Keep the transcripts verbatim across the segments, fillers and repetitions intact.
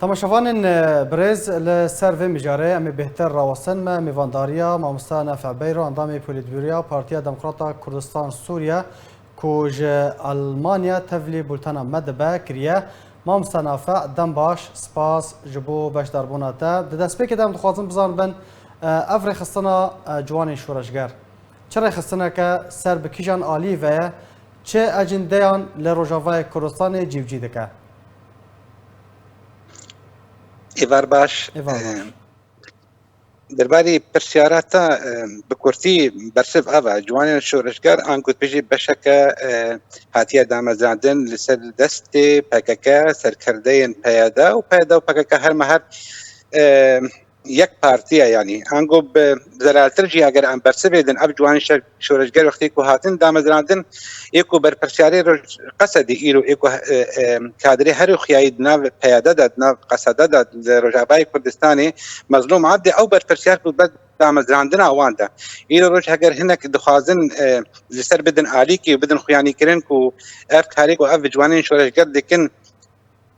Temaşevanên, e, birêz, li ser vê mijarê em ê bêhtir rawestin. Me mêvandariya mamosta Nafe Beyro, endamê Polîtbûroya Partiya Demokrata Kurdistan Sûriye, ku ji Almanya tevlî bultena me dibe, kiriye. Mamosta Nafe, dem baş, spas ji bo beşdarbûna te. Di destpêkê de em dixwazin bizanibin, e, ev rêxistina, e, ciwanên şoreşger çi rêxistineke ser bi kîjan alî ve ye, çi ecindeyan li Rojavayê Kurdistanê cî bi cî dike? Êvar baş. Êvar baş. Derbarî pirsyara te, e, bi kurtî bersiv ev e. Ciwanên şoreşger, ango tu bêjî beşeke, e, hatiye damezrandin li ser destê P K K, serkerdeyên P Y D û P Y D û P K K her me her, e, yek partiye, yanî ango bi zelaltir jî eger em bersivê din, ev ciwanên şer-, şoreşger wextê ku hatin damezrandin, ê ku berpirsyarê roj Qesedê îro ê ku, e, e, kadrê herî xuyayî di nav P Y D de, di nav Qesede de, li Rojavayê Kurdistanê, Mezlûm Abdî ew berpirsiyar ku ber damezrandina wan de. Îro roj heger hinek dixwazin, e, li ser bidin alîkî û bidin xuyanîkirin ku ev karê ku ev ciwanên şoreşger dikin,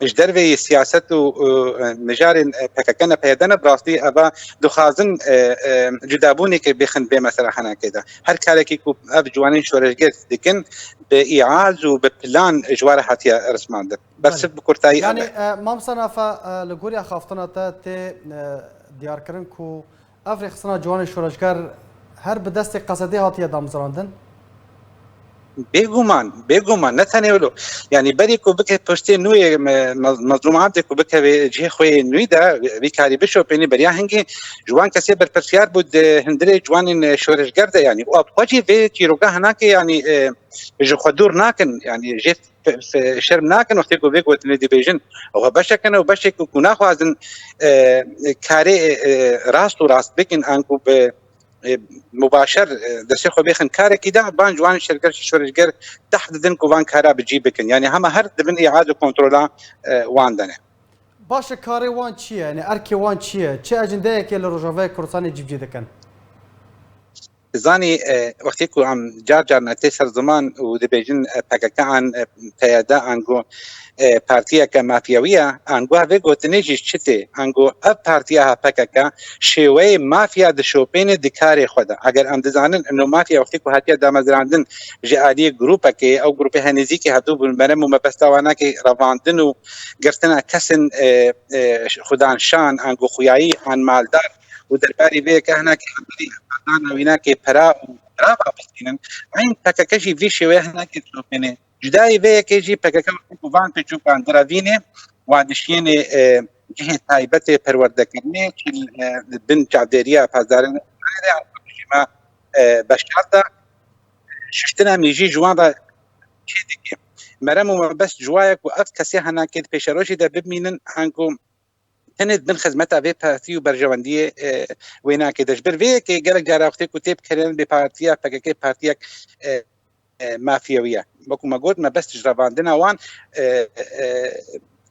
ji derveyî siyaset û, û, e, mijarên, e, P K K ne, P Y D ne, bi rastî eva dixwazin, e, e, cudabûnekê bêxin vê mesela henekê de. Her karekî ku ev ciwanên şoreşger dikin, bi îaz û bi plan ji wa re hatiye rismandin. Bersif bi kurtayî ev e. Yanî, e, Mamosta Nafe, e, li goriya xaftina te tê, e, diyarkirin ku ev rêxistina ciwanên şoreşger her bi destê Qesedê hatiye damezrandin? Bêguman, bêguman, ne tenê wilo. Yanî berî ku bike postê nû yê me-, me-, Mezlûm Abdê ku bikeve cihê xwe yê nû de, vî karî bişopênî, beriya hingî ji wan kesê berpirsiyar bû di hundirê ciwanên, e, şoreşger de, yanî. Û ev xwe jî vê çîroka hinakê, yanî, e, ji xwe dûr nakin, yanî jê fe-, fe-, şerm nakin wextê ku vê gotinê dibêjin. Ew beşek in û beşek ku, ku naxwazin, e, karê, e, e, rast û rast bikin, anku bi, e, mubaşer, e, destê xwe bêxin karekî de, ban ji wan şerger, şoreşger tehd didin ku van kara bi cî bikin. Yanî hema her di bin îaz û kontrola, e, wan de ne. Baş e, karê wan çi ye? Yanî erkê wan çi ye? Çi ecindeyekê li Rojavayê Kurdistanê cî bi cî dikin? Zanî, e, wextê ku em car car ne tê ser ziman û dibêjin, e, P K K an, e, P Y D ango, e, partiyeke mafyawî ye, ango vê gotinê jî çi tê? Ango ev partiya P K K şêweyê mafya dişopêne di karê xwe de. Eger em dizanin, ino mafya wextê ku hatiye damezrandin ji aliyê grûpekê, ew grûpê henêzîkê hebûbûn, merem û mebesta wanakê revandin û girtina kesin, e, e, xudan şan, ango xuyayî an maldar, û derbarî vê yeke hinekî hemberî hevdana wînakê pera û pira bistînin. Eyn P K K jî vî şêweye hinekî dişopêne. Cudayî vê yekê jî P K K wekî ku van piçûkan direvînê, wan dişiyênê, e, cihê taybetê perwerdekirinê, çi, e, li bin çavdêriya Pazarê rejîma, e, Beşar de şiştina mîjî ji wan re çê dike. Merem û mebest ji wa ye ku ev kesê hinekê di pêşerojê de bimînin, ango tenê di bin xizmeta vê partî û berjewendiyê, e, wênakê de. Ji ber vê yekê gelek cara wextê ku tê bikerên bê partiya P K K partiyek, e, e, mafyawî ye. Wekû me got, mebest ji revandina wan, e, e,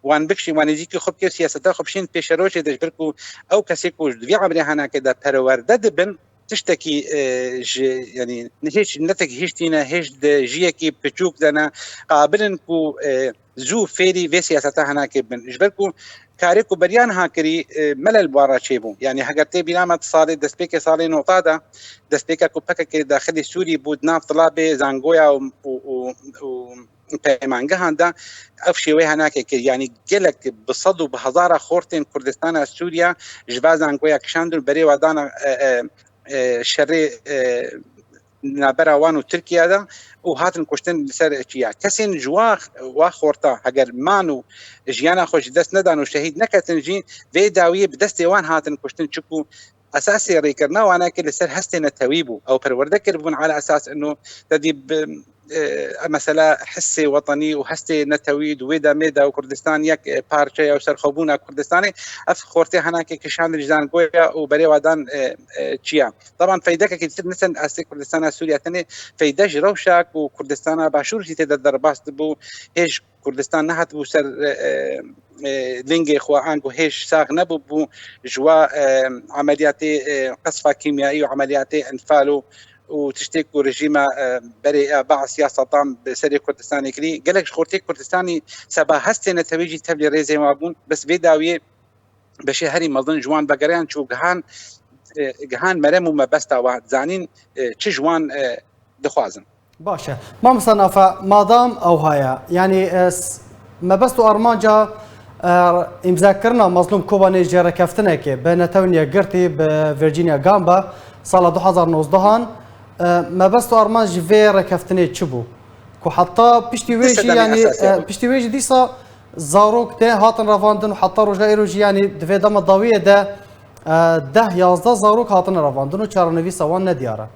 wan bikişîn, wan nêzîkî xwe bike û siyaseta xwe bişîn pêşerojê de, ji ber ku ew kesê ku di vî emrê henekê de perwerde dibin, tiştekî, e, ji, yanî hêj netek hiştîne, hêj di jiyekî piçûk de ne, qabil in ku, e, zû fêrî vê siyaseta henekê bin. Ji ber ku karê ku beriya niha kirî, e, melel bi wan re çêbû. Yanî heger tê bîra me di salê, destpêkê salê nota de, destpêka ku P K K daxilî Sûrî bû, di nav Tilabê, Zangoya û, û, û, û peymangehan de ev şêweyê henekê kir. Yanî gelek bi sed û bi hezara xortên Kurdistana Sûriye ji va Zangoya kişandin û berê wa dana, e, e, e, şerê, e, navbera wan û Tirkiye de û hatin kuştin li ser çiya. Kesên ji wa, wa xorta heger man û jiyana xwe ji dest nedan û şehîd neketin jî, vê dawiyê bi destê wan hatin kuştin, çiku esasê rêkirina wan e ke li ser hestê netewî bû. Ew perwerde kiribûn ala esas ino te dî bi, e, mesela hissê wetenî û hestê netewî di wê demê de û Kurdistan yek, e, parçe ye û serxwebûna Kurdistanê, ev xortê henakê kişandin ji Zangoya û berê wa dan, e, e, çiya. Taban feydekekî ditir nisin astê Kurdistana Sûriye tenê feyde ji rewşa ku Kurdistana Başûr jî tê de derbas dibû, hêj Kurdistan nehatibû ser, e, e, lingê xwe, ango hêj sax nebûbû ji wa, e, emeliyatê, e, qesfa kîmyayî û emeliyatê enfal û, û tiştê ku rejîma, e, berê ya Baas ya Sedam bi serê Kurdistanê kirî, gelek ji xortê Kurdistanî seba hestê netewî jî tevlî rêzên wa bûn. Bes vê dawiyê beşê herî mezin ji wan vegeriyan çû gihan, e, gihan merem û mebesta wa, zanîn, e, çi ji wan, e, dixwazin. Baş e. Mamosta Nafe, madam ew haya, yanî, e, s-, mebest û armanca, e, îmzakirina Mazlûm Kobanê ji rêkeftinekê bi Netewên Yekgirtî, bi Virginia Gamba, sala du hazar nozdeh, e, mebest û armanc ji vê rêkeftinê çi bû? Ku heta piştî wê jî, sedemî yanî, esasî e, bû. Piştî wê jî dîsa zarok tê hatin revandin û heta roja îro jî, yanî, di vê dema dawiyê de, e, deh yazdeh zarok hatine revandin û çarenivîsa wan nediyar e.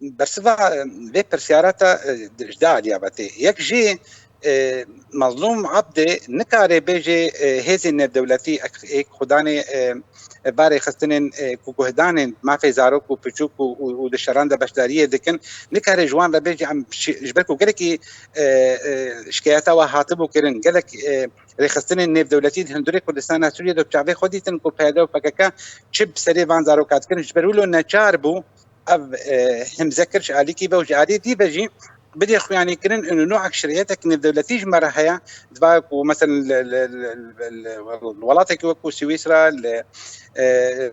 Bersiva, e, vê pirsyara te, e, ji du aliya ve tê. Yek jî, e, Mazlûm Abdê nikare bêje, e, hêzên nêvdewletî ek-, êk xudanê, e, e, barê xistinên, e, ku guhdanên mafê zarok û piçûk û, û, û di şeran de beşdariyê dikin, nikare ji wan re bêje em şi-, ji ber ku gelekî, e, e, şikayeta we hatibû kirin, gelek, e, rêxistinên nêvdewletî di hundurê Kurdistana Sûriyê de bi çavê xwe dîtin ku P Y D û P K K çi bi serê van zaroka dikin, ji ber wilo neçar bû, ev, e, himze kir ji alîkî ve û ji alî dî ve jî bidê xuyanî kirin û nû ekşiriyeteke nêvdewletî ji me re heye, diva ku, meselen, li, li, li, li, li welatekî wekû Swîsra, li, e,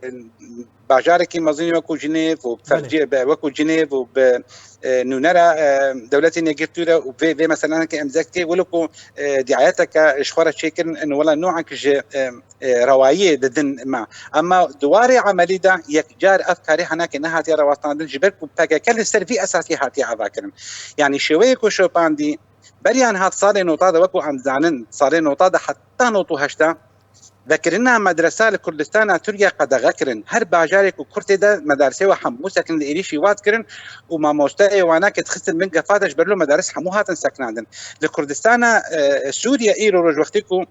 bajarekî mezin wekû Cinêv û bi Belê. Fercî-, be-, wekû Cinêv û bi, e, nûnera, e, dewletên yekgirtû re û vê, vê meselaneke em zek tê, wilo ku, e, diayeteke ji xwe re çêkirin, in wela nû ek ji, e, e, rewayiyê didin me. Ema di warê emelî de yekcar ev karê henekê nehatiye rewestandin, ji ber ku P K K li ser vî esasî hatiye avakirin. Yanî şêweyê ku şopandî beriyan hat salê nota de, wekû em dizanin, salê nota de heta not û heşta vekirina medresa li Kurdistana Tirkiye qedexe kirin. Her bajarê ku Kurd tê de medarisê we hemû sekin li êrîşî wat kirin û mamosteyê wana ke dixistin bin gefa de ji ber lo medaris hemû hatin sekinandin. Li Kurdistana, e, Sûriye îro roj wextî ku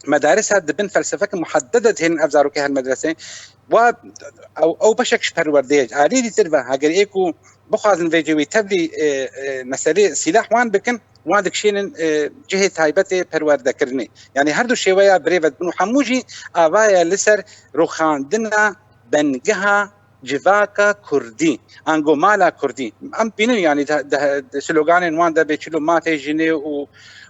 medaris hat dibin felsefeke muheddede dihêlin ev zarokê her medresê. Wa ew, ew beşek ji perwerdeyê ye. Alî dîtir ve, heger ê ku bixwazin vê cewî tevlî, e, e, meselê sîlah wan bikin, wan dikişînin, e, cihê taybetê perwerdekirinê. Yanî her du şêweya birêve dibin û hemû jî ava ye li ser rûxandina bengeha civaka kurdî, ango mala kurdî. Em bînin, yanî de, de, de sloganên wan de bê çilo mafê jinê û,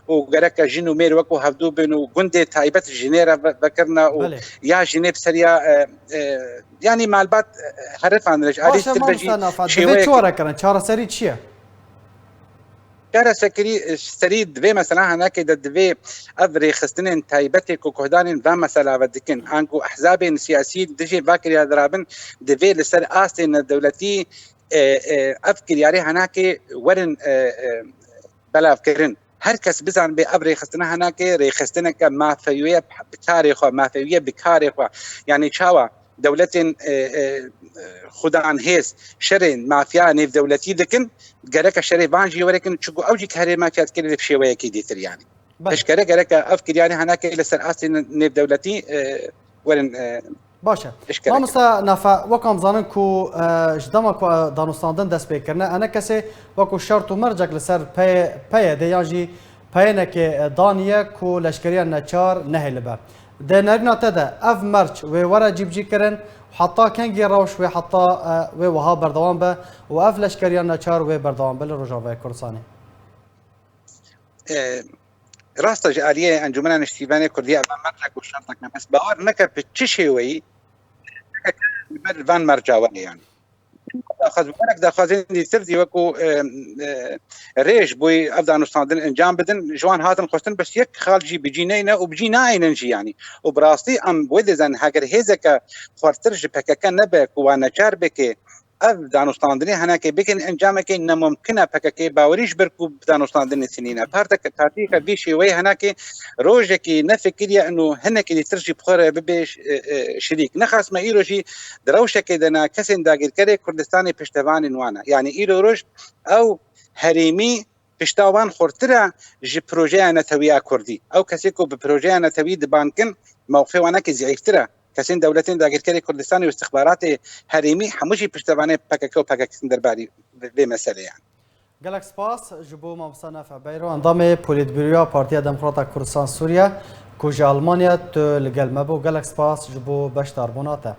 û gereke jin û mêr wekû hevdû bin û gundê taybet jinê re ve-, vekirina û Belê. Ya jinê bi seriya, e, e, yanî malbat, e, herifandine ji alî Baş e, tir ve jî mamosta Nafa, divê şêweyekî çi were kirin? Çareserî çi ye? Çareserî, serî divê mesela henekê de divê ev rêxistinên taybetê ku guhdanên va mesela ve dikin, anku ehzabên siyasî dijê va kirya dirabin, divê li ser astê nêvdewletî, e, e, ev kiryarê henekê werin, e, e, belavkirin. Her kes bizanibê ev rêxistina henekê rêxistineke mafewiye bi karê xwe, mafewiye bi karê xwe. Yanî çawa dewletên, e, e, xudanhêz şerên mafya nêvdewletî dikin, gereke şerê van jî were kin, çunku ew jî karê mafya dikin li şêweyekî dîtir yanî. Belê. Pişkere gereke ev kiryarê henekê li ser astê nêvdewletî, e, werin, e, Baş e. Eşkere Mamosta Nafe, wek em zanin ku, e, ji dema ku, e, danûstandin dest pê kirine, ene kesê wekû şert û mercek li ser peye-, P Y D yan jî peyênekê, e, daniye ku leşkeriya neçar nehêlibe. Di nerîna te de ev merc wê were cîbicî kirin û heta kengî rewş wê heta, e, wê wiha berdewam be û ev leşkeriya neçar wê berdewam be li Rojavayê Kurdistanê? E, rast e, ji aliyê Encûmena Niştîvanê Kurdî ev mercek û şertek ne. Bes bawer neke bi çi şêweyî li ber van merca were yanî. Daxwaz-, bi gerek daxwazên dîtir jî wekû, e, e, rêj bûyî ev danûstandin encam bidin, ji wan hatin xwestin bes yek xal jî bi cî neyne û bi cî naynin jî yanî. Û bi rastî em wê dizanin heger hêzeke xwertir ji P K K nebe ku wan neçar bike ev danûstandinê henekê bikin encamekê nemumkin e, P K K bawerî ji ber ku bi danûstandinê sinîne. Parteke, partiyeke vî şêweyê henekê rojekî nefikiriye û hinekî dîtir jî bi xwe re bibe ş-, e, e, şirîk. Nexasme îro jî di rewşekê de ne kesên dagirkerê Kurdistanê piştevanên wan e. Yanî îro roj ew herêmî pişta wan xurtir e ji projeya netewiya kurdî. Ew kesê ku bi projeya netewî dibankin, mewqifê wan eke zîîftir e. Kesên dewletên dagirkerê Kurdistanê û istixbaratê herêmî hemû jî piştevanê P K K û P K K in derbarî vê meselê ye. Gelek spas ji bo mamosta Nafe Beyro, endamê Polîtbîroya Partiya Demokrata Kurdistan Sûriye, ku ji Almanya tu li gel me bû. Gelek spas ji bo beşdarbûna te.